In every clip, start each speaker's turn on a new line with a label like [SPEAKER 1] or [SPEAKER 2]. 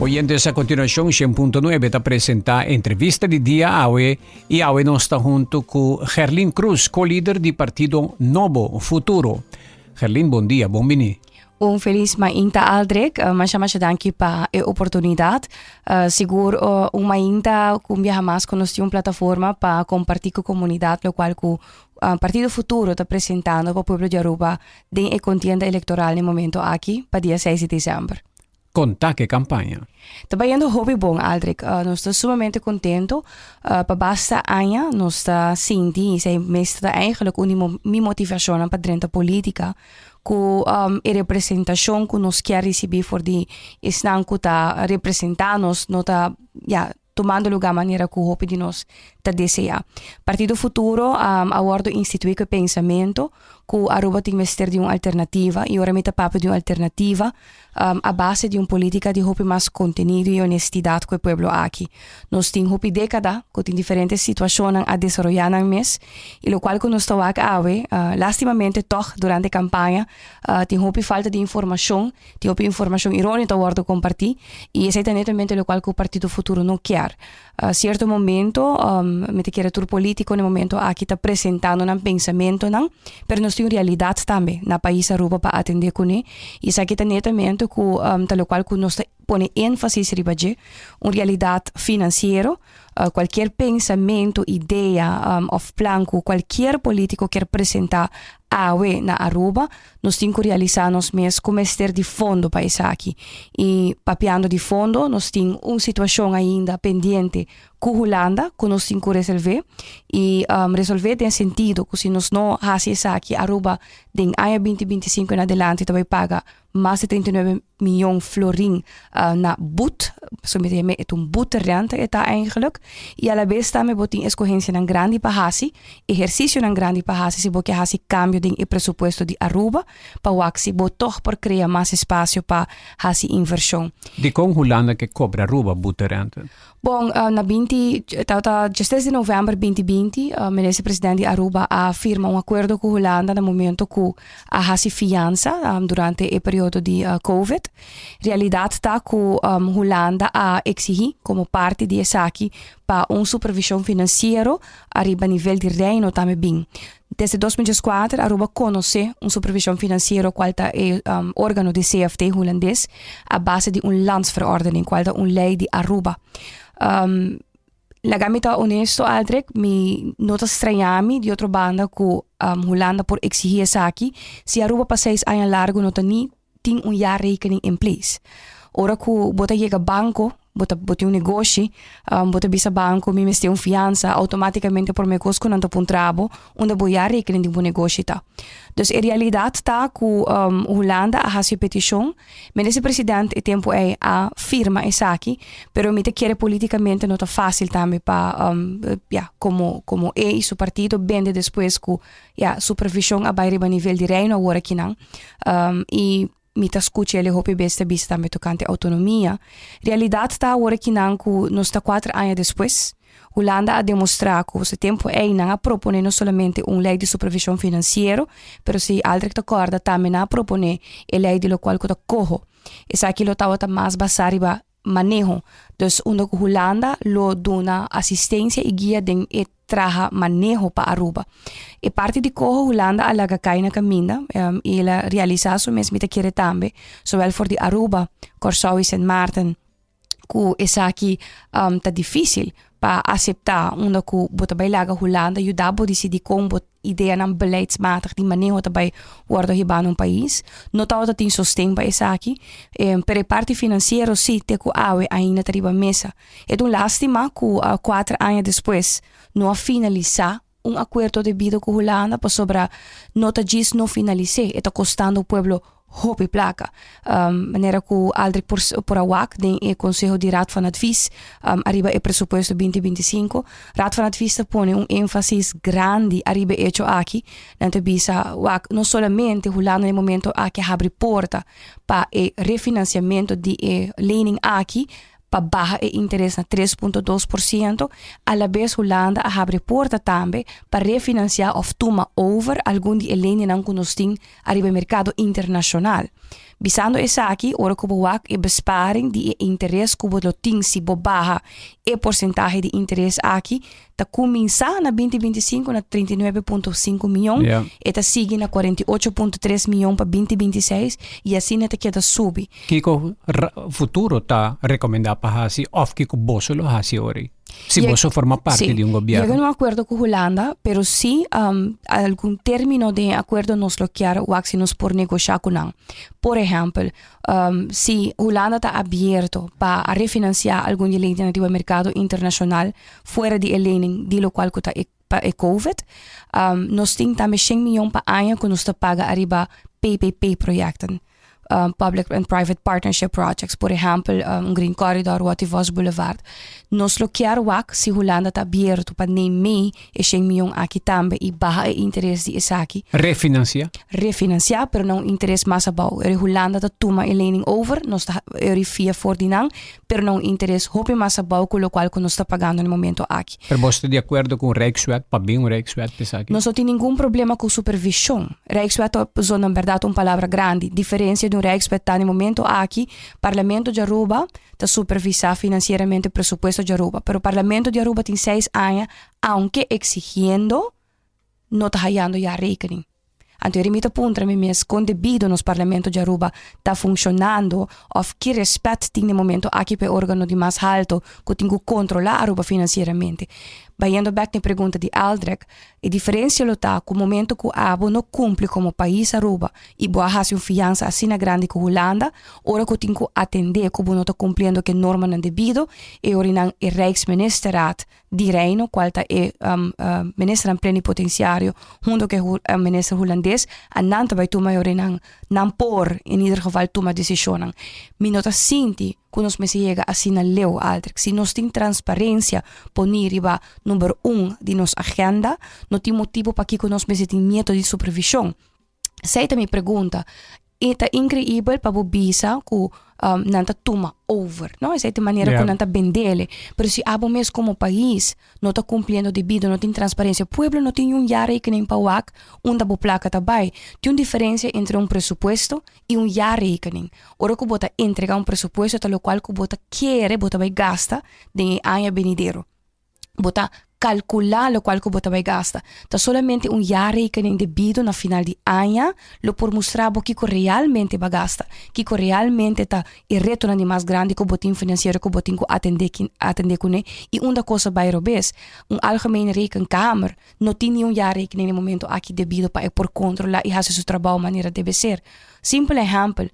[SPEAKER 1] Oyentes, a continuacion 100.9 ta presenta entrevista di dia awe y awe nos ta hunto cu Gerlin Cruz, co-líder di Partido Nobo Futuro. Gerlin, bon dia, bon bini.
[SPEAKER 2] Un felis mainta, Aldrich. Masha masha danki pa e oportunidad. Sigur un mainta cu un biaha mas cu nos tin un plataforma pa comparti cu comunidad locual cu Partido Futuro ta presentando pa pueblo di Aruba den e contienda electoral na e momento aki pa dia 6 di december.
[SPEAKER 1] Con ta ke campaña?
[SPEAKER 2] Ta bayendo hopi bon, Aldrich. Nos ta sumamente contento. Pa basta aña nos ta sinti y esey mes ta eigenlijk un di mi motivacionnan pa drenta politica, cu e representacion cu nos kier ricibi for di esnan cu ta representa nos no ta, ya, tumando lugar manera cu hopi di nos ta desea. Partido Futuro a wordo institui cu e pensamento cu Aruba tin mester di un alternativa y ora mi ta papia di un alternativa a base di un politica di hopi mas contenido y honestidad cu e pueblo aki. Nos tin hopi decada cu tin diferente situacionnan a desaroya nan mes y locual cu nos ta wak awe, lastimamente toch durante campaña tin hopi falta di informacion, tin hopi informacion eroneo ta wordo comparti y esey ta netamente locual cu Partido Futuro no kier. Cierto momento mi ta kere tur politico na e momento aki ta presentando nan pensamentonan, pero nos tin un realidad tambe na pais Aruba pa atende cune y esaki ta netamente cu ta locual cu nos ta pone enfasis riba dje, un realidad financiero. Cualkier pensamento, idea of plan cu cualkier politico kier presenta awe na Aruba, nos tin cu realisa nos mes cu mester di fondo pa esaki. Y papiando di fondo, nos tin un situacion ainda pendiente cu Hulanda cu nos tin cu resolve. Y resolve den sentido cu si nos no haci esaki, Aruba den aña 2025 en adelante ta bay paga mas di 39 miyon florin na boet. So mi ta yama e un boeterente e ta eigenlijk. Y a la bes tambe bo tin escogencianan grandi pa haci, ehercicionan grandi pa haci si bo ke haci cambio den e presupuesto di Aruba pa wak si bo toch por crea mas espacio pa haci inversion.
[SPEAKER 1] Dikon Hulanda ke cobra Aruba boeterente?
[SPEAKER 2] Bon, na 20, tabata 16 di november 2020, minister president di Aruba a firma un acuerdo cu Hulanda na momento cu a haci fianza durante e periodo di Covid. Realidad ta cu Hulanda a exigi como parti di esaki pa un supervision financiero ariba nivel di Reino tambe bin. Desde 2004 Aruba conoce un supervision financiero cual ta e organo di CFT Hulandes a base di un landsverordening cual ta un ley di Aruba. Laga mi ta honesto, Aldrich, mi no ta straña mi di otro banda cu Hulanda por exigi esaki si Aruba pa 6 aña largo no ta ni tin un jaarrekening in place. Ora cu bo ta yega banco, bo tin un negoshi, bo ta bisa banco mi mester un fianza, automaticamente prome cos cu nan ta puntra bo unda bo jaarrekening di bo negoshi ta. Dus e realidad ta cu Hulanda a haci peticion, minister president e tempo ey a firma esaki, pero mi ta kere politicamente no ta facil tambe pa ya, como e y su partido bende despues cu, ya, supervision a bay riba nivel di Reino awor akinan y mi ta scucha ele hopi bes ta bisa tambe tocante autonomia. Realidad ta awor akinan cu nos ta 4 aña despues. Hulanda a demostra cu e tempo ey nan a propone no solamente un ley di supervision financiero, pero si Aldrich ta corda tambe nan a propone e ley di locual cu ta coho. Esaki lo tabata mas basa riba maneho. Dus unda cu Hulanda lo duna asistencia y guia den e traha maneho pa Aruba. E parti di coho Hulanda a laga cay na caminda y el a realisa su mes, mi ta kere tambe, zowel for di Aruba, Corsou y Sint Maarten, cu esaki ta dificil pa acepta unda cu bo ta bay laga Hulanda yuda bo dicidi con bo ideanan beleidsmatig di maneho ta bay wordo hiba na un pais. No tabata tin sosten pa esaki, pero e parti financiero si te cu awe ainda ta riba mesa. E ta un lastima cu 4 aña despues no a finalisa un acuerdo debido cu Hulanda, pasobra no ta djis no finalise, e ta costando pueblo hopi placa. Manera cu Aldrich por a wak den e Conseho di Raad van Advies ariba e presupuesto 2025, Raad van Advies ta pone un énfasis grandi ariba e hecho aki. Nan ta bisa wak no solamente Hulanda na e momento aki habri porta pa e refinanciamento di e lening aki. Pa baha e interes na 3.2%, alabes Hulanda a habri porta tambe pa refinansiá òf tuma over algun di e leninnan ku nos tin ariba e merkado internashonal. Bisando esaki, ora ku bo wak e besparing di e interes ku bo lo tin si bo baha e porsentahe di interes aki, ta kuminsá na 2025 na 39.5 mion, e ta sigui na 48.3 mion pa 2026 i asina e ta keda subi.
[SPEAKER 1] Kiko Futuro ta rekomendá pa hasi òf kiko boso lo hasi ora ei? Si boso forma parti di un gobièrnu.
[SPEAKER 2] Yega na un akuerdo ku Hulanda, pero si algun término den e akuerdo nos lo kier wak si nos por negoshá ku nan. Por ehèmpel, si Hulanda ta abierto pa a refinansiá algun di e leynan riba merkado internashonal fuera di e lening di lokual ku ta e pa e covid, nos tin tambe shen miyon pa aña ku nos ta paga ariba PPP proyekten. Public and Private Partnership Projects, por ehèmpel un Green Corridor, Watty Vos Boulevard. Nos lo kier wak si Hulanda ta abierto pa neem mee e shen miyon aki tambe i baha e interes di esaki.
[SPEAKER 1] Refinansiá?
[SPEAKER 2] Refinansiá, pero na un interes mas abou. Eri Hulanda ta tuma e lening over, nos ta eri fia for di nan, pero na un interes hopi mas abou ku lokual ku nos ta pagando na e momento aki.
[SPEAKER 1] Pero bos ta di akuerdo ku un Rijkswet, pa bin un Rijkswet pa esaki?
[SPEAKER 2] Nos no tin ningun problema ku supervishon. Rijkswet ta zona en bèrdat un palabra grandi. Diferensia di un Rijkswet ta na e momento aki, Parlamento di Aruba ta supervisá finansieramente presupuesto di Aruba, pero Parlamento di Aruba tin seis aña, aunke eksigiendo, no ta hayando jaarrekening. Anto eri mi ta puntra mi mes kon debido nos Parlamento di Aruba ta funcionando of ki respet tin den momento aki pa e organo di mas halto cu tin cu controla Aruba financieramente. Bayendo bek na e pregunta di Aldrich, e diferencia lo ta cu momento cu abo no cumpli como pais Aruba y bo a haci un fiansa asina grandi cu Hulanda, ora cu tin cu atende cu bo no ta cumpliendo cu e normanan debido, e orinan e Rijksministerraad di Reino, cual ta e ministernan plenipotenciario hunto cu e minister Hulandes, a nan ta bay tuma e orenan, nan por in ieder geval tuma decisionnan. Mi no ta sinti cu nos mester yega asina leu, Aldrich. Si nos tin transparencia poni riba number un di nos agenda, no tin motibo pakico nos mester tin miedo di supervision. Esei ta mi pregunta. E ta increibel pa bo bisa cu nan ta tuma over, no? Esei ta e manera cu nan ta bendele. Pero si abo mes como pais no ta cumpliendo debido, no tin transparencia, pueblo no tin un jaarrekening pa wak unda bo placa ta bay. Tin un diferencia entre un presupuesto y un jaarrekening. Ora cu bo ta entrega un presupuesto ta locual cu bo ta kere bo ta bay gasta den e aña benidero. Bo ta kalkulá lokual ku bo ta bai gasta. Ta solamente un jaarrekening debido na final di aña lo por mustra bo kiko realmente bo a gasta, kiko realmente ta e retonan di mas grandi ku bo tin finansiero ku bo tin ku atendé atendé kuné i unda kos a bai robes. Un Algemene Rekenkamer no tin ni un jaarrekening na e momento aki debido pa e por kontrolá i hasi su trabou manera debe ser. Simpel ehèmpel,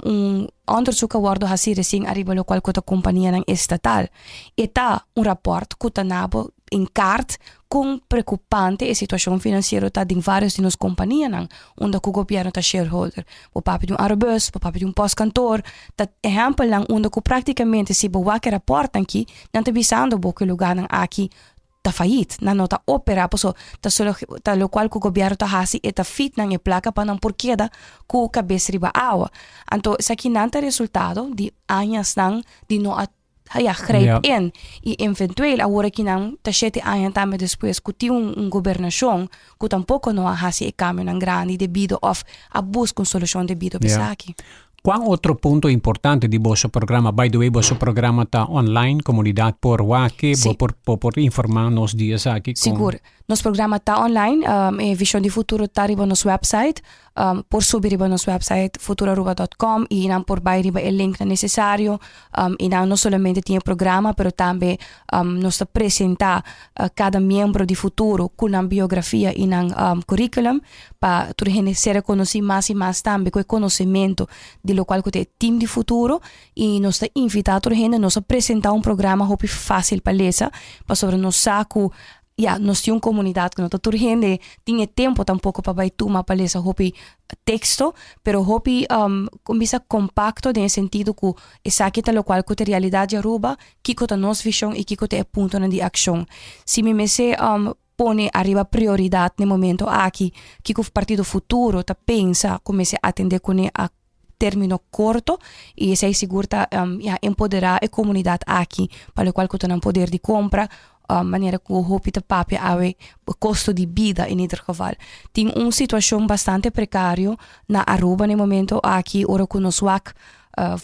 [SPEAKER 2] un onderzoek a wòrdu hasí resien ariba lokual ku ta kompanianan estatal. E ta un rapòrt ku ta na bo in kaart kon preokupante e situashon finansiero ta den vários di nos kompanianan unda ku gobièrnu ta shareholder. Bo papia di un Arubus, bo papia di un Postkantoor, ta ehèmpelnan unda ku praktikamente si bo wak e rapòrtnan aki, nan ta bisando bo ku e lugánan aki ta fayit, nan no ta opera paso ta solo ta locual cu gobierno ta haci e ta fit nan e placa pa nan por keda cu cabes riba awa. Anto esaki nan ta resultado di añasnan di no a ya grijp in y eventueel awor aki nan ta shete aña tambe despues cu tin un gobernacion cu tampoco no a haci e cambionan grandi debido of a busca un solucion debido pa esaki.
[SPEAKER 1] Cuan otro punto importante di boso programa? By the way, boso programa ta online, comunidad por wak, bo por, bo por informa nos di esaki?
[SPEAKER 2] Con... Sigur. Nos programa ta online, e Vision di Futuro ta riba nos website. Por subi riba nos website futuroaruba.com y nan por bay riba e linknan necesario. Y nan no solamente tin e programa, pero tambe nos ta presenta cada miembro di Futuro cu nan biografia y nan curriculum. Pa tur hende ser rekonosí mas i mas tambe ku e konosementu di lokual ku ta e tim di futuro i nos ta invitá tur hende, nos a presentá un programa hopi fásil pa lesa pasobra nos sa ku ya nos tin un komunidat ku no ta tur hende tin e tempu tampoko pa bai tuma pa lesa hopi teksto pero hopi kon bisa kompakto den e sentido ku esaki ta lokual ku ta e realidat di Aruba, kiko ta nos vishon i kiko ta e puntonan di akshon. Si mi mester pone ariba prioridad n'e momento aki, kico Partido Futuro ta pensa cu mester atende cune a término korto i esei sigur ta ya empoderá e komunidat aki pa lokual ku ta nan poder di kompra, manera ku hopi ta papia awe kosto di bida in ieder geval. Tin un situashon bastante prekario na Aruba na e momento aki ora ku nos wak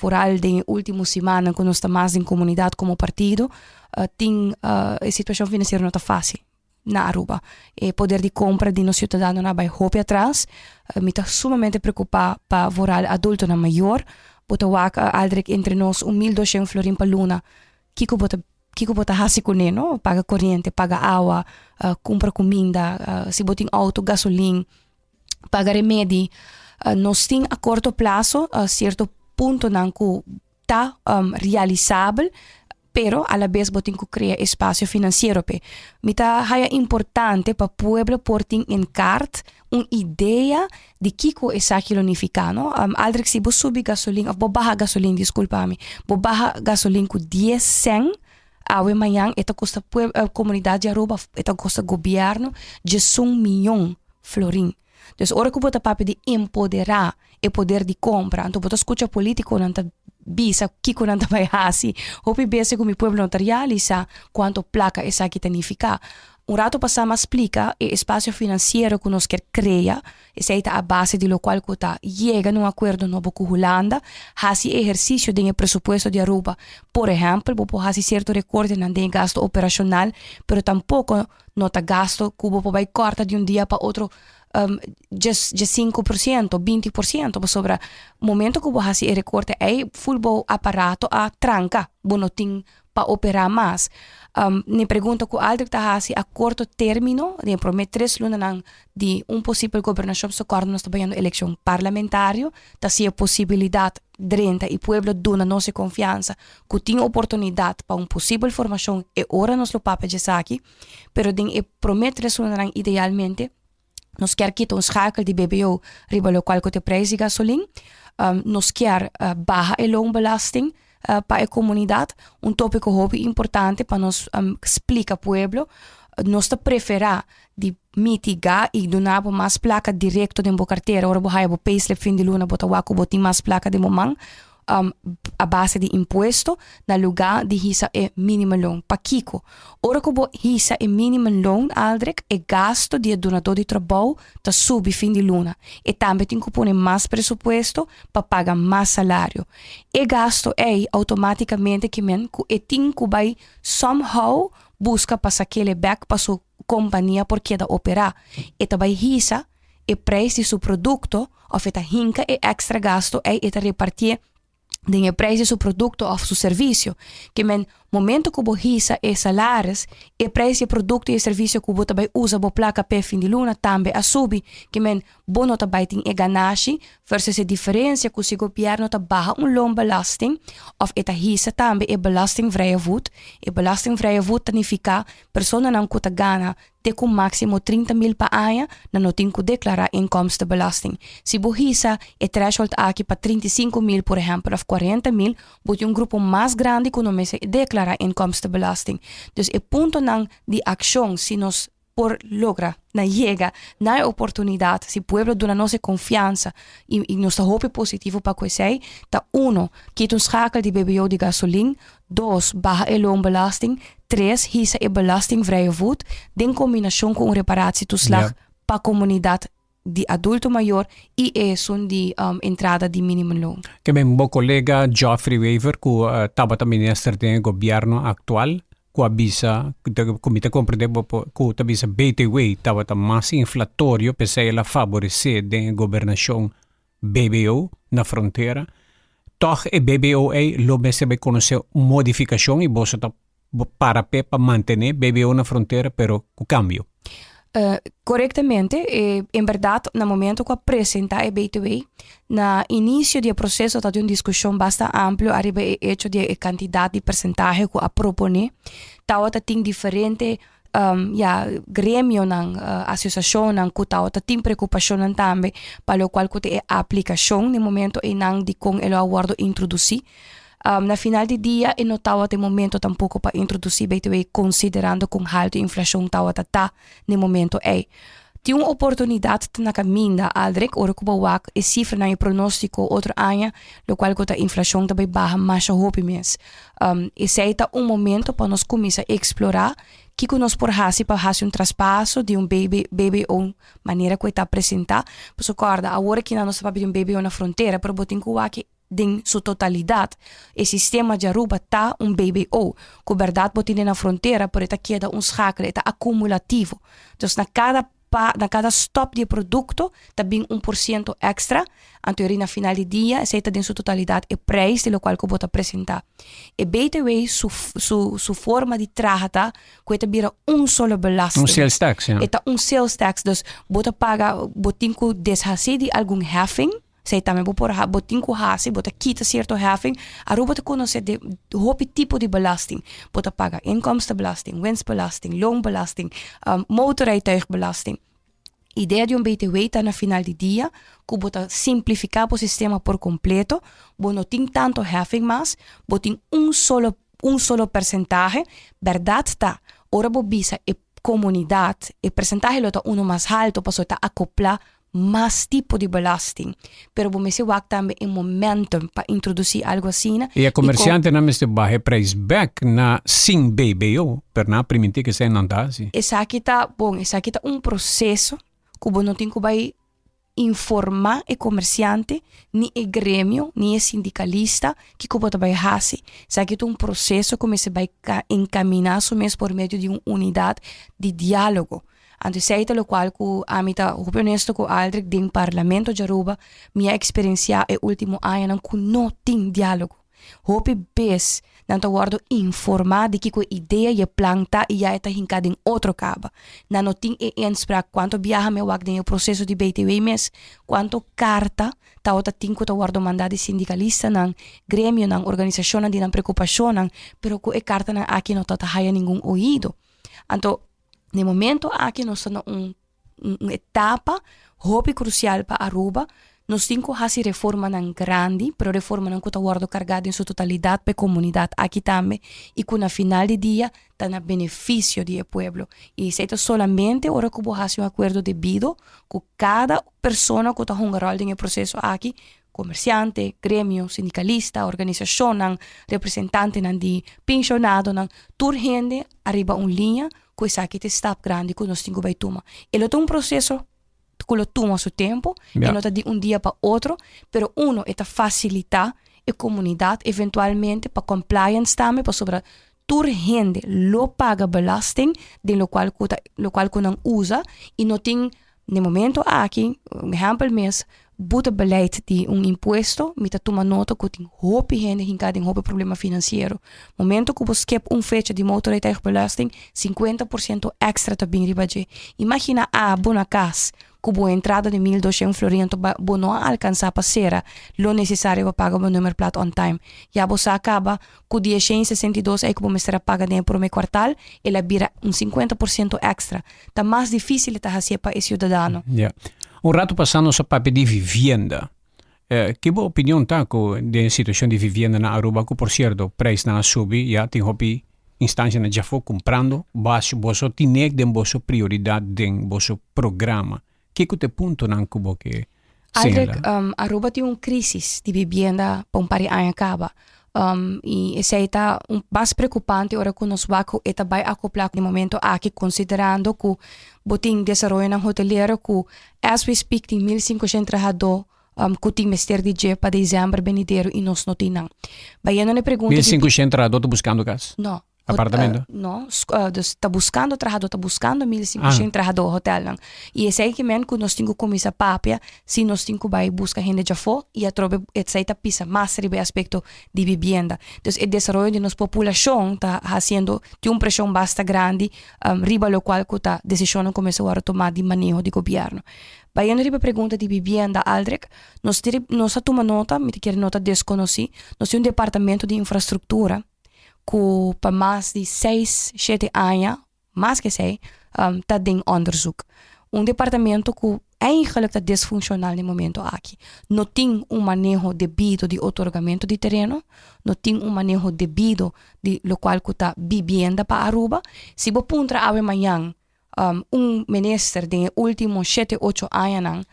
[SPEAKER 2] vooral den e último simannan ku nos ta mas den komunidat komo partido tin e situashon finansiero no ta fásil na Aruba. E poder di kompra di nos siudadanonan a bai hopi atras. Mi ta sumamente preokupá pa vooral adultonan mayor. Bo ta wak Aldrich entre nos un mil doshen florin pa luna. Kiko bo ta kiko bo ta hasi kuné no? Paga koriente, paga awa, kumpra kuminda, si bo tin outo gasolin, paga remedi. Nos tin a korto plaso sierto puntonan ku ta realisabel, pero alabes bo tin ku krea espasio finansiero p'e. Mi ta haya importante pa pueblo por tin en kart un idea di kiko esaki lo nifiká, no. Aldrich, si bo subi gasolin òf bo baha gasolin, diskulpa mi, bo baha gasolin ku dies sèn awe mañan e ta kosta komunidat di Aruba, e ta kosta gobièrnu diesun miyon florin. Dus ora ku bo ta papia di empoderá e poder di kompra, anto bo ta skucha polítikonan ta bisa kiko nan ta bai hasi. Hopi bes ku mi pueblo no ta realisá kuantu plaka esaki ta nifiká. Un rato pasá mi a splika e espasio finansiero ku nos kier krea, esei ta a base di lokual ku ta yega na un akuerdo nobo ku Hulanda, hasi ehersisio den e presupuesto di Aruba. Por ehèmpel, bo por hasi sierto rekortenan den e gasto operashonal, pero tampoko no ta gasto ku bo por bai kòrta di un dia pa otro djes 5%, 20%, pasobra momento ku bo hasi e rekorte ei ful bo aparato a tranka, bo no tin pa operá mas. Mi pregunta ku Aldrich ta hasi a korto término, den e promé tres lunanan di un posibel gobernashon, pasobra kòrda nos ta bayendo elekshon parlamentario, ta si e posibilidat drenta i pueblo duna nos e konfiansa ku tin oportunidat pa un posibel formashon e ora nos lo papia dje esaki, pero den e promé tres lunanan idealmente nos kier kita un schakel di BBO riba lokual ku ta e preis di gasolin, nos kier baha e loonbelasting pa e komunidat, un topiko hopi importante pa nos splika pueblo, nos ta preferá di mitiga y duna bo mas placa directo den bo cartera ora bo haya bo payslip fin di luna bo ta wak cu bo tin mas placa den bo man a base di impuesto na luga di hisa e minimumloon. Pakico? Ora cu bo hisa e minimumloon Aldrich e gasto di e dunador di trabou ta subi fin di luna e tambe tin cu pone mas presupuesto pa paga mas salario. E gasto ey automaticamente kimen cu e tin cu bay somehow busca pa sakele bek pa su kompania por keda operá. E ta bai hisa e preis di su produkto òf e ta hinka e èkstra gasto ei e ta repartié den e preis di su produkto òf su servisio. Ke men momento ku bo hisa e salaris, e preis di e produkto i e servisio ku bo ta bai usa bo plaka p'e fin di luna tambe a subi. Ke men bo no ta bai tin e ganashi versus e diferensia ku si gobièrnu ta baha un loonbelasting òf e ta hisa tambe e belastingvrije voet. E belastingvrije voet ta nifiká Personanan ku ta gana te ku máksimo 30 mil pa aña, nan no tin ku deklará inkomstenbelasting. Si bo hisa e threshold aki pa 35 mil, por ehèmpel, òf 40 mil, bo tin un grupo mas grandi ku no mester deklará inkomstenbelasting. Dus e puntonan di akshon, si nos por logra na yega na e oportunidat, si pueblo duna nos e konfiansa i nos ta hopi positivo pa ku esei, ta uno, kita un schakel di BBO di gasolin, dos, baha e loonbelasting, tres, hisa e belastingvrije voet, den kombinashon ku un reparatietoeslag pa komunidat di adulto mayor i esun di entrada di minimumloon.
[SPEAKER 1] Ke men bo kolega Geoffrey Wever ku tabata minister den e gobièrnu aktual ku a bisa ku mi ta komprendé bo ku ta bisa BTW tabata mas inflatorio p'esei el a faboresé den e gobernashon BBO na frontera. Tòg e BBO ei lo mester bai konosé un modifikashon i boso ta para p'e pa mantené BBO na frontera pero ku kambio.
[SPEAKER 2] Korektamente, en bèrdat na momento ku a presentá e BTW, na inisio di e proseso ta tin un diskushon basta amplio ariba e echo di e kantidat di persentahe ku a proponé. Tabata tin diferente ya gremionan, asosiashonnan ku tabata tin preokupashonnan tambe pa lokual ku ta e aplikashon na e momento einan di kon e lo a wòrdu introdusí. Na final di dia e no tabata e momento tampoko pa introdusí BTW konsiderando kon haltu inflashon tabata ta na e momento ei. Tin un oportunidad na caminda, Aldrich, ora cu bo wak e cifranan y pronostico otro aña, locual cu ta inflacion ta bay baha masha hopi mes. Esey ta un momento pa nos cuminsa explora kico nos por haci pa haci un traspaso di un BBO manera cu e ta presenta. Pasobra corda, awor aki nan nos ta papia di un BBO na frontera, pero bo tin cu wak den su totalidad. E sistema di Aruba ta un BBO, cu berdad bo tene na frontera, pero e ta keda un schakel, e ta acumulativo. Dus na cada pa, na cada stop di e producto ta bin un por ciento extra, anto eri na final di dia esey ta den su totalidad e prijs di locual cu bo ta presenta. E BTW su, su, su forma di traha ta cu e ta bira un solo belasting.
[SPEAKER 1] Un sales tax, ja.
[SPEAKER 2] E ta un sales tax, dus bo ta paga, bo tin cu deshaci di algun heffing. Esei tambe bo por bo tin ku hasi, bo ta kita sierto heffing. Aruba ta konosé de hopi tipo di belasting. Bo ta paga inkomstenbelasting, winstbelasting, loonbelasting, motorrijtuigbelasting. Idea di un BTW ta na final di dia ku bo ta simplifiká bo sistema por kompleto, bo no tin tanto heffing mas, bo tin un solo un solo persentahe. Bèrdat ta, ora bo bisa e komunidat e persentahe lo ta uno mas halto pasobra ta akoplá mas tipo di belasting. Pero bo mester wak tambe e momentum pa introduci algo asina.
[SPEAKER 1] E e comerciantenan mester baha e prijs bek na sin BBO, pero nan a priminti cu esei nan ta haci.
[SPEAKER 2] Esaki ta, bon, esaki ta un proceso cu bo no tin cu bay informa e comerciante, ni e gremio, ni e sindicalista kico bo ta bay haci. Esaki ta un proceso cu mester bay encamina su mes por medio di un unidad di dialogo. Anto esei ta lokual ku ami ta hopi honesto ku Aldrich, den Parlamento di Aruba mi a eksperensiá e último añanan ku no tin diálogo. Hopi bes nan ta wòrdu informá di kiko e idea i e plan ta i ya e ta hinká den otro kaba. Nan no tin e inspraak. Kuantu biaha mi a wak den e proseso di BTW mes, kuantu karta tabata tin ku ta wòrdu mandá di sindikalistanan, gremionan, organisashonnan di nan preokupashonnan, pero ku e kartanan aki no ta ta haya ningun oido. Anto Na e momento aki nos ta na un un etapa hopi krusial pa Aruba. Nos tin ku hasi reformanan grandi, pero reformanan ku ta wòrdu kargá den su totalidat pa e komunidat aki tambe i ku na final di dia ta na benefisio di e pueblo. I esei ta solamente ora ku bo hasi un akuerdo debido ku kada persona ku ta hunga ròl den e proseso aki, komersiante, gremio, sindikalista, organisashonnan, representantenan di penshonadonan, tur hende ariba un liña ku esaki ta e stap grandi ku nos tin ku bai tuma. E lo ta un proseso ku lo tuma su tempu, e no ta di un dia pa otro, pero uno e ta fasilitá e komunidat eventualmente pa compliance tambe pasobra tur hende lo paga belasting den lokual ku ta lokual ku nan usa i no tin Na e momento aki, un ehèmpel mes, boetebeleid di un impuesto, mi ta tuma nota ku tin hopi hende hinká den hopi problema finansiero. Momento ku bo skip un fecha di motorrijtuigbelasting, 50% èkstra ta bin riba dje. Imaginá abo na kas ku bo entrada di 1200 florin anto bo no a alkansá pa sera lo nesesario pa paga bo nummerplaat on time. Ya bo sa kaba Ku di e 162 ei ku bo mester a paga den e promé kuartal, el a bira un 50% èkstra. Ta mas difísil e ta hasié pa e siudadano.
[SPEAKER 1] Ya. Un ratu pasá nos a papia di vivienda. Ki bo opinion ta ku den e situashon di vivienda na Aruba, ku por sierto preisnan a subi, ya tin hopi instansianan djafó kumprando, boso tin'é den boso prioridat den boso programa. Kiko ta e puntonan ku bo ke
[SPEAKER 2] señalá? Aldrich, Aruba tin un crisis di bibienda pa un par di aña caba. Y esey ta un mas preocupante ora cu nos wak cu e ta bay acopla den momento aki considerando cu bo tin desaroyonan hotelero cu as we speak tin 1500 trahador cu tin mester di dje pa december benidero y nos no tin nan. Bayendo na e pregunta di.
[SPEAKER 1] 1500 trahador ta buscando cas?
[SPEAKER 2] No.
[SPEAKER 1] Apartamento?
[SPEAKER 2] No, dus ta buscando trahador, ta buscando 1500 trahador hotelnan. Y esey ke men cu nos tin cu cuminsa papia si nos tin cu bay busca hende djafo y atrobe esey ta pisa mas riba e aspecto di bibienda. Dus e desaroyo di nos populacion ta haciendo, tin un presion basta grandi riba locual cu ta decisionnan cu mester worde tuma di maneho di gobierno. Bayendo riba e pregunta di bibienda, Aldrich, nos tin, nos a tuma nota, mi ta kere no ta desconoci, nos tin un departamento di infrastructura ku pa mas di seis, shete aña, mas ke esei, ta den onderzoek. Un departamento ku eigenlijk ta disfunshonal den momento aki. No tin un maneho debido di otorgamento di tereno, no tin un maneho debido di lokual ku ta bibienda pa Aruba. Si bo puntra awe mañan. Un minister den e ultimo 7, 8 añanan,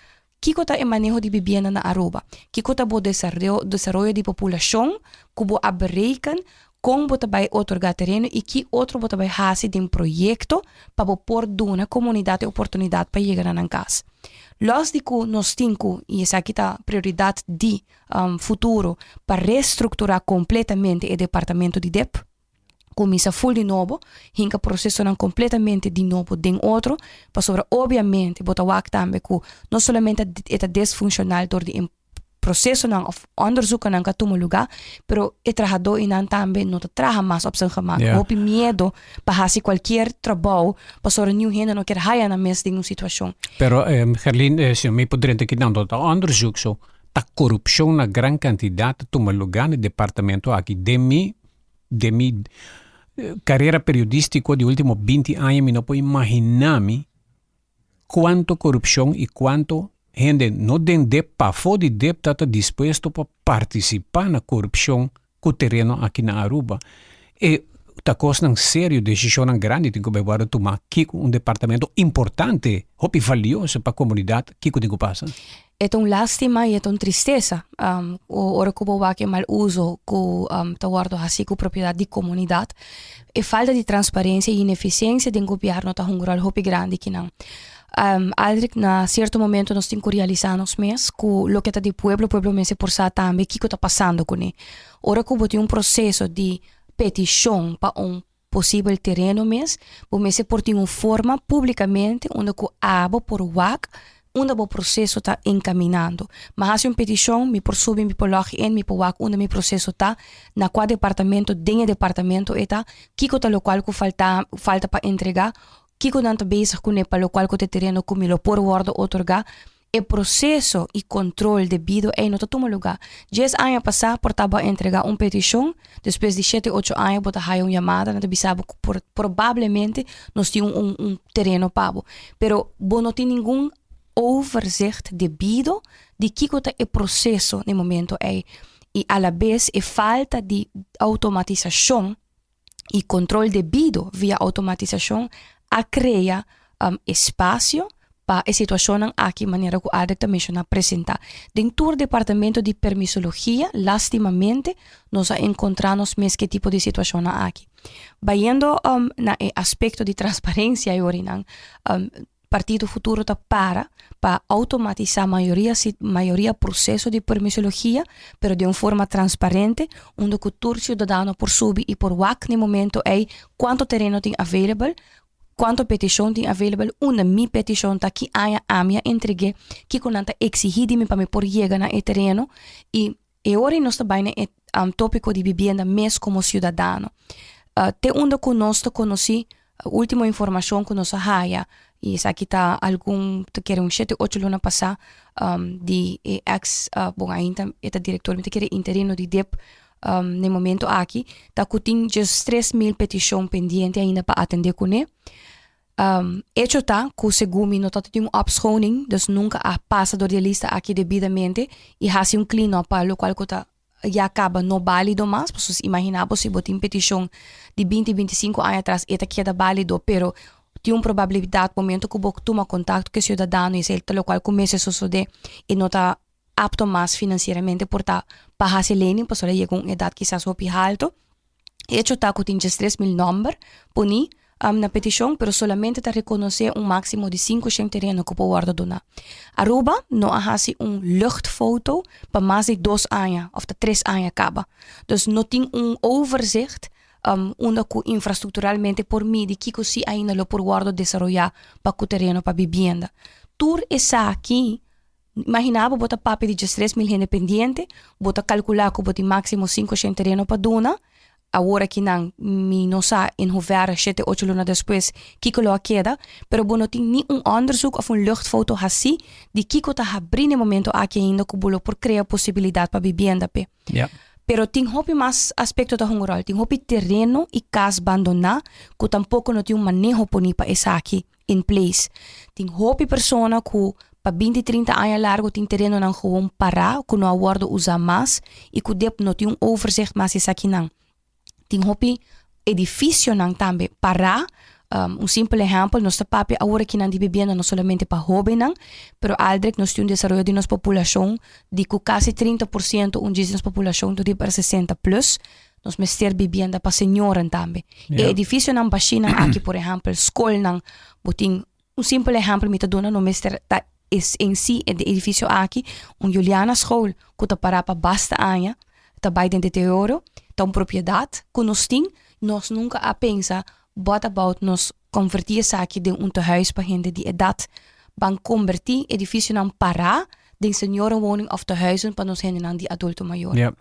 [SPEAKER 2] kiko ta e maneho di bibienda na Aruba? Kiko ta bo desaroyo di populacion cu bo a bereken, con bo ta bay otorga tereno y ki otro bo ta bay haci den proyecto pa bo por duna comunidad e oportunidad pa yega na nan cas? Los di cu nos tin cu, y esaki ta prioridad di Futuro, pa restructura completamente e departamento di dep, cuminsa full di nobo, hinca procesonan completamente di nobo den otro, pasobra obviamente bo ta wak tambe cu no solamente e ta desfuncional door di e procesonan of onderzoekennan cu a tuma luga, pero e trahadoinan tambe no ta traha mas op zijn gemak. Hopi miedo pa haci cualkier trabou pasobra niun hende no kier haya nan mes den un situacion.
[SPEAKER 1] Pero Gerlin, si mi por drenta kinan ta onderzoek so ta corupcion na gran cantidad ta tuma luga na e departamento aki. Den mi Den mi carera periodistico di ultimo 20 aña mi no por imagina mi cuanto corupcion y cuanto hende no den dep pafo di dep ta ta dispuesto pa participa na corupcion cu tereno aki na Aruba. E ta cosnan serio, decisionnan grandi tin cu bay wordo tuma kico un departamento importante, hopi valioso pa comunidad, kico tin cu pasa.
[SPEAKER 2] E ta un lástima i e ta un tristesa ora ku bo wak e mal uso ku ta wòrdu hasi ku propiedat di komunidat. E falta di transparensia i inefisiensia den gobièrnu ta hunga un ròl hopi grandi kinan. Aldrich, na sierto momento nos tin ku realisá nos mes ku loke ta di pueblo, pueblo mester por sa tambe kiko ta pasando kuné. Ora ku bo tin un proseso di petishon pa un posibel tereno mes, bo mester por tin un forma publicamente unda cu abo por wak unda bo proceso ta encaminando. Mi haci un peticion, mi por subi, mi por log in, mi por wak unda mi proceso ta, na cua departamento den e departamento e ta, kico ta locual cu falta falta pa entrega, kico nan ta bezig cune pa locual cu ta e tereno cu mi lo por wordo otorga. E proseso i kontrol debido ei no ta tuma lugá. Dies aña pasá por ta bo a entregá un petishon, despues di shete ocho aña bo ta haya un yamada, nan ta bisa bo ku por probablemente nos tin un un tereno pa bo. Pero bo no tin ningun overzicht debido di kiko ta e proseso na e momento ei. I alabes e falta di outomatisashon i kontrol debido via outomatisashon a krea espasio pa e situashonnan aki manera ku Aldrich ta menshoná presentá. Den tur departamento di permisologia lastimamente nos a enkontrá nos mes ku e tipo di situashonnan aki. Bayendo na e aspekto di transparensia e orinan Partido Futuro ta para pa automatisá mayoria mayoria proseso di permisologia, pero den un forma transparente, unda ku tur siudadano por subi i por wak na e momento ei kuantu tereno tin available, kuantu petishon tin available, unda mi petishon ta, ki aña ami a entreg'é, kiko nan ta eksigí di mi pa mi por yega na e tereno i e ora ei nos ta bai na e tópiko di bibienda mes komo siudadano. Te unda ku nos ta konosí Ultimo informacion cu nos a haya, y esaki ta algun, ta kere un shete, ocho luna pasa, di e ex, bon ainda e ta director, mi ta kere interino di dip na e momento aki, ta cu tin djes 3000 peticion pendiente ainda pa atende cune. Hecho ta cu segun mi no ta tin un opschoning, dus nunca a pasa door di e lista aki debidamente y haci un clean up pa locual cu ta ya caba no balido mas, pasobra imagina bo si bo tin peticion di 20, 25 aña atras e ta keda balido, pero tin un probabilidad momento cu bo tuma contacto cu e ciudadano y esey ta locual cu mester sosode e no ta apto mas financieramente por ta pa haci lening pasobra el a yega un edad kisas hopi halto. Hecho ta cu tin 13 mil nomber poni na peticion, pero solamente ta reconoce un maximo di 500 tereno cu por wordo duna. Aruba no a haci un luchtfoto pa mas di 2 aña of ta 3 aña caba. Dus no tin un overzicht unda cu infrastructuralmente por midi kico si ainda lo por wordo desaroya pa cu tereno pa vivienda. Tur esaki. Imagina bo, bo ta papia di 13 mil hende pendiente, bo ta calcula cu bo tin maximo 500 tereno pa duna. Awor aki nan mi no sa in hoeverre 7, 8 luna despues kiko lo a keda, pero bo no tin ni un onderzoek of un luchtfoto haci di kiko ta habri na e momento aki ainda cu bo lo por crea posibilidad pa vivienda pe. Pero tin hopi mas aspecto ta hunga rol. Tin hopi tereno y cas bandona cu tampoco no tin un maneho poni pa esaki in place. Tin hopi persona cu pa 20, 30 aña largo tin terenonan gewoon para cu no a wordo usa mas y cu dep no tin un overzicht mas esakinan. Tin hopi edificionan tambe para. Un simpel ehèmpel, nos ta papia awor akinan di bibienda no solamente pa hóbennan, pero Aldrich nos tin un desaroyo di nos populashon di ku kasi 30% un djis di nos populashon ta riba 60 plus. Nos mester bibienda pa señoran tambe. E edifisionan bashinan aki, por ehèmpel, skolnan, bo tin un simpel ehèmpel mi ta duna, no mester ta es en si e edifisio aki, un Juliana School ku ta pará pa basta aña, ta bai den deterioro, ta un propiedat ku nos tin, nos nunka a pensa what about nos konvertí esaki den un tehuis pa hende di edat. Ban konbertí edifisionan pará den seniorenwoning òf tehuizen pa nos hendenan di adulto mayor.
[SPEAKER 1] Ja.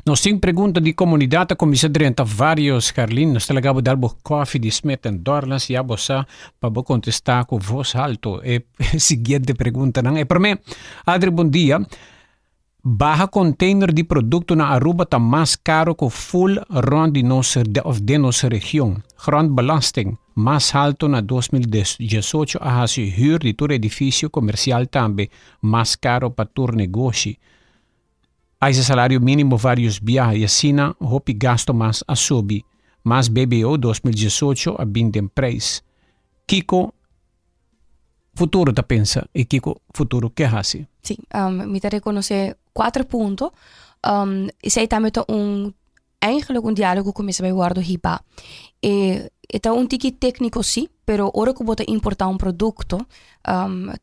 [SPEAKER 1] Nos tin pregunta di komunidat a kuminsá drenta varios, Carlin. Nos ta laga bo dal bo kòfi di Smith en Dorlands, ya bo sa pa bo kontestá ku vos halto e siguiente preguntanan. E promé, Adri bon dia. Baha container di producto na Aruba ta mas caro cu full rond di nos of den nos region. Grondbelasting mas halto na 2018 a haci huur di tur edificio comercial tambe mas caro pa tur negoshi. Haisa salario minimo varios biaha y asina hopi gasto mas a subi. Mas BBO 2018 a bin den prijs. Kico Futuro ta pensa y kico Futuro ke haci?
[SPEAKER 2] Sí, mi ta reconoce cuater punto. Esey tambe ta un, eigenlijk un dialogo cu mester bay wordo hiba. E, e ta un tiki tecnico sí, pero ora cu bo ta importa un producto,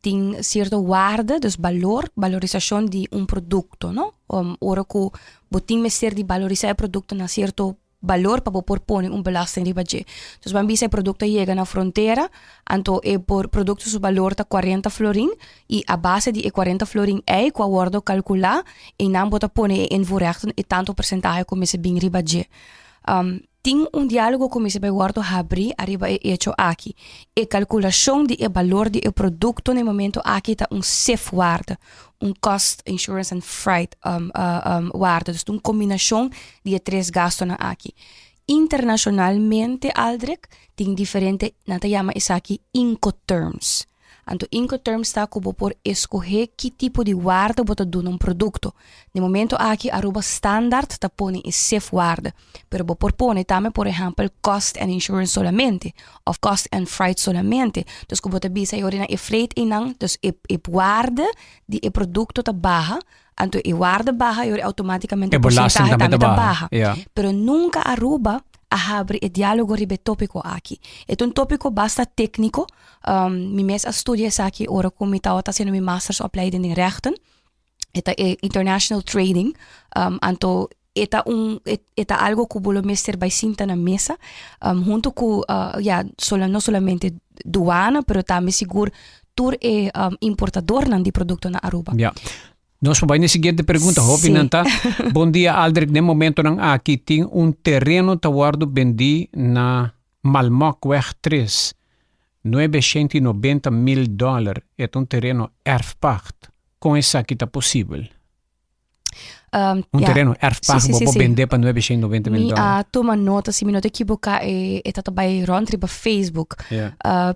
[SPEAKER 2] tin cierto waarde, dus balor, balorisacion di un producto, no? Ora cu bo tin mester di balorisa e producto na cierto balor pa bo por pone un belasting riba dje. Dus ban bisa e produkto a yega na frontera, anto e por produkto su balor ta 40 florin i a base di e 40 florin ei ku a wòrdu kalkulá, einan bo ta pone e invoerrechten e tantu porsentahe ku mester bin riba dje. Tin un diálogo ku mester bai wòrdu habrí ariba e echo aki. E kalkulashon di e balor di e produkto na e momento aki ta un CIF-waarde. Un cost insurance and freight waarde. Dus un combinacion di e tres gastonan aki. Internacionalmente, Aldrich, tin diferente, nan ta yama esaki Incoterms. Anto Incoterms ta cu bo por escoge ki tipo di waarde bo ta duna un producto. Den momento aki Aruba standaard ta pone e CIF waarde. Pero bo por pone tambe por ehempel cost and insurance solamente of cost and freight solamente. Dus ku bo ta bisa e ora e freight einan, dus e e waarde di e produkto ta baha, anto e waarde baha e ora automaticamente
[SPEAKER 1] e belasting
[SPEAKER 2] porcentahe
[SPEAKER 1] tambe
[SPEAKER 2] tambe
[SPEAKER 1] ta
[SPEAKER 2] ta
[SPEAKER 1] baha.
[SPEAKER 2] baha.
[SPEAKER 1] Ja.
[SPEAKER 2] Pero nunca Aruba a habri e dialogo riba e topico aki. E ta un topico basta tecnico. Mi mes a studia esaki ora ku mi tabata haciendo mi mastersopleiding den rechten. E ta e international trading. Anto e ta un e ta algo ku bo lo mester bai sinta na mesa hunto ku ya no solamente duana pero tambe sigur tur e importadornan di produkto na Aruba.
[SPEAKER 1] Ya. Nos por bai na e siguiente pregunta. Hopi
[SPEAKER 2] Sí.
[SPEAKER 1] nan ta. Bon dia Aldrich, den momentonan aki tin un tereno ta wordo bendi na Malmokweg 3, 990 mil dollar. E ta un tereno erfpacht. Kon esaki ta posibel? Un tereno erfpacht bo por bende pa 990 mil
[SPEAKER 2] Mi
[SPEAKER 1] dollar.
[SPEAKER 2] a tuma nota, si mi no ta ekiboká, e ta bai rònt riba Facebook.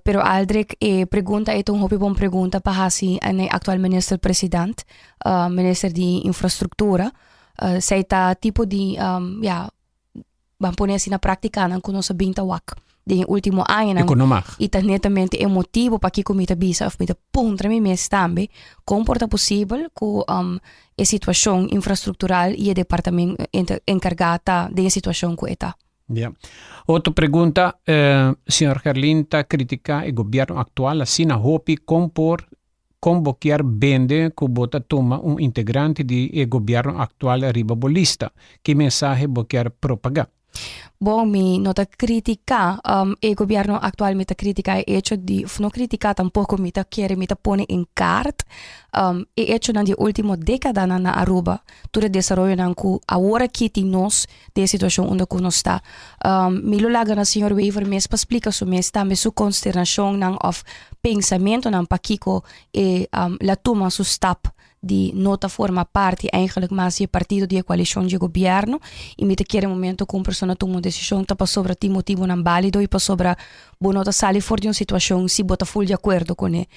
[SPEAKER 2] Pero Aldrich, e pregunta ei ta un hopi bon pregunta pa hasi na e aktual minister president, minister di infrastruktura. Esei ta tipo di, ya, ban pone asina práktikanan ku nos a bin ta wak den e último añanan.
[SPEAKER 1] E ku no mag.
[SPEAKER 2] I ta netamente e motibu pakiko mi ta bisa òf mi ta puntra mi mes tambe kon por ta posibel ku e situashon infrastruktural i e departamento enkargá ta den e situashon ku e ta.
[SPEAKER 1] Ya. Otro pregunta, señor Gerlin ta kritiká e gobièrnu aktual asina hopi kon por kon bo kier bende ku bo ta tuma un integrante di e gobièrnu aktual riba bo lista? Ki mensahe bo kier propagá?
[SPEAKER 2] Bon, mi no ta kritiká e gobièrnu aktual, mi ta kritiká e echo di, òf no kritiká tampoko, mi ta kere, mi ta pone en kaart e echonan di e último dékadanan na Aruba, tur e desaroyonan ku awor aki tin nos den e situashon unda ku nos ta. Mi lo laga na señor Wever mes pa splika su mes tambe su konsternashonnan òf pensamentonan pakiko e la tuma su stap di no ta forma parti eigenlijk mas di e partido di e koalishon di e gobièrnu i mi ta kere momento ku un persona tuma un desishon ta pasobra tin motibunan bálido i pasobra bo no ta sali for di un situashon si bo ta ful di akuerdo kuné.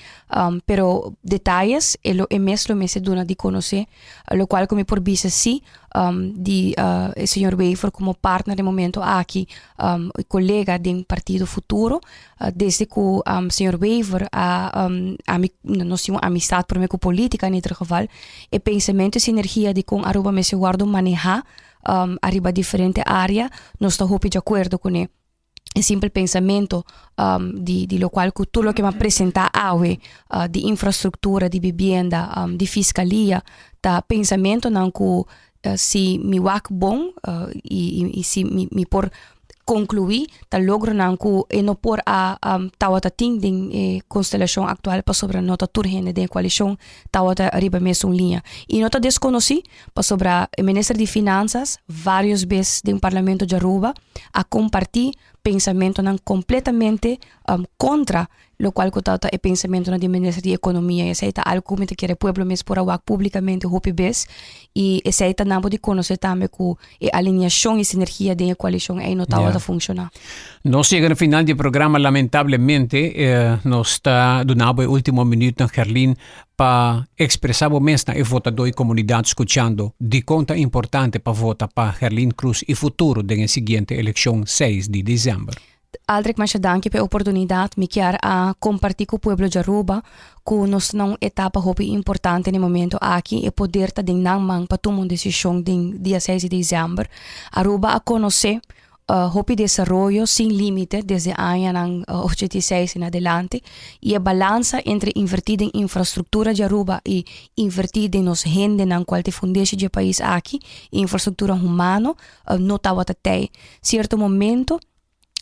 [SPEAKER 2] Pero detayes e lo e mes lo mester duna di konosé lokual ku mi por bisa si. um, di uh, señor Wever como partner den momento aki, um, colega den Partido Futuro. Uh, desde cu um, señor Wever a, um, ami, nos tin un amistad prome cu politica in ieder geval, e pensamento y sinergia di con Aruba mester wordo maneha um, ariba diferente area, nos ta hopi di acuerdo cune. E simpel pensamento um, di, di locual cu tur loke m'a presenta awe, uh, di infrastructura, di vivienda, um, di fiscalia, ta pensamentonan cu uh, si mi wak bon uh, y, y, y si mi, mi por conclui ta logronan cu e no por a um, tawata tin den e constelacion actual pasobra no ta tur hende den e coalicion tawata riba mesun liña. Y no ta desconoci pasobra e minister di Finanzas varios bes den Parlamento di Aruba a comparti pensamentonan completamente um, contra locual cu ta e pensamentonan di minister di Economia. Y esey ta algo cu mi ta kere pueblo mes por a wak publicamente hopi bes. Y esey ta nan bo di conoce tambe cu e alineacion y sinergia den e coalicion ey no tabata funciona.
[SPEAKER 1] Nos yega na final di e programa lamentablemente. Eh, nos ta duna bo e ultimo minuutnan Gerlin pa expresa bo mes na e votador y comunidad scuchando dicon ta importante pa vota pa Gerlin Cruz y Futuro den e siguiente eleccion 6 di december.
[SPEAKER 2] Aldrich masha danki pa e oportunidad. Mi kier a comparti cu pueblo di Aruba cu nos ta na un etapa hopi importante na e momento aki. E poder ta den nan man pa tuma un decision den dia 6 di december. Aruba a conoce hopi desaroyo sin limite desde añanan 86 en adelante y e balansa entre inverti den infrastructura di Aruba y inverti den nos hendenan cual ta e fundeshi di e pais aki, infrastructura humano, no tabata tey. Cierto momento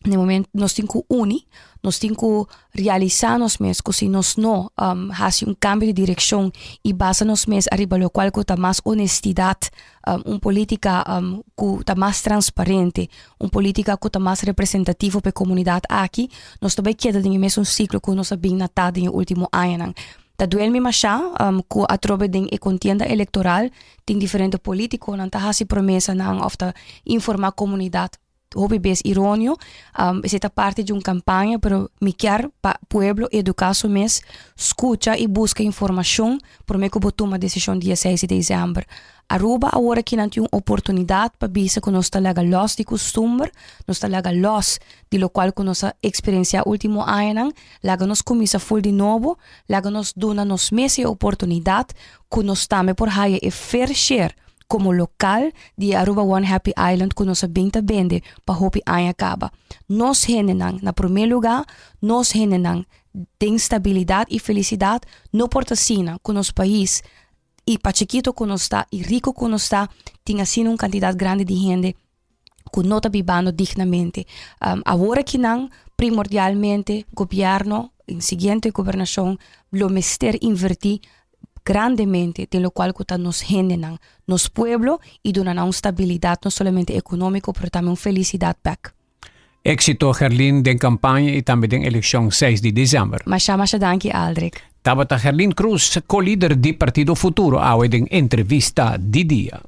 [SPEAKER 2] Na e momento nos tin ku uni, nos tin ku realisá nos mes ku si nos no um, hasi un kambio di direkshon i basa nos mes ariba lokual ku ta mas honestidat, um, un polítika um, ku ta mas transparente, un polítika ku ta mas representativo pa e komunidat aki, nos ta bai keda den e mesun siklo ku nos a bin na ta den e último añanan. Ta duel mi mashá um, ku atrobe den e kontienda elektoral tin diferente polítikonan ta hasi promesanan òf ta informá komunidat hopi bes ironio, um, esei ta parti di un campaña, pero mi kier pa pueblo educa su mes, scucha y busca informacion prome cu bo tuma decision dia 6 di december. Aruba awor aki nan tin un oportunidad pa bisa cu nos ta laga los di custumber, nos ta laga los di locual cu nos a experiencia ultimo añanan, laga nos cuminsa full di nobo, laga nos duna nos mes e oportunidad cu nos tambe por haya e fair share komo lokal di e Aruba One Happy Island ku nos a bin ta bende pa hopi aña kaba. Nos hendenan na promé lugá, nos hendenan den stabilidat i felisidat no por ta asina ku nos pais i pa chikito ku nos ta i riku ku nos ta tin asina un kantidat grandi di hende ku no ta bibando dignamente. Awor akinan primordialmente gobierno en siguiente gobernashon lo mester invertí grandemente den lokual ku ta nos hendenan, nos pueblo i duna nan un stabilidat no solamente ekonómiko pero tambe un felisidat bèk.
[SPEAKER 1] Éxito Gerlin den kampaña i tambe den elekshon 6 di desèmber.
[SPEAKER 2] Masha masha danki Aldrich.
[SPEAKER 1] Tabata Gerlin Cruz, ko-lider di Partido Futuro awe den entrevista di dia.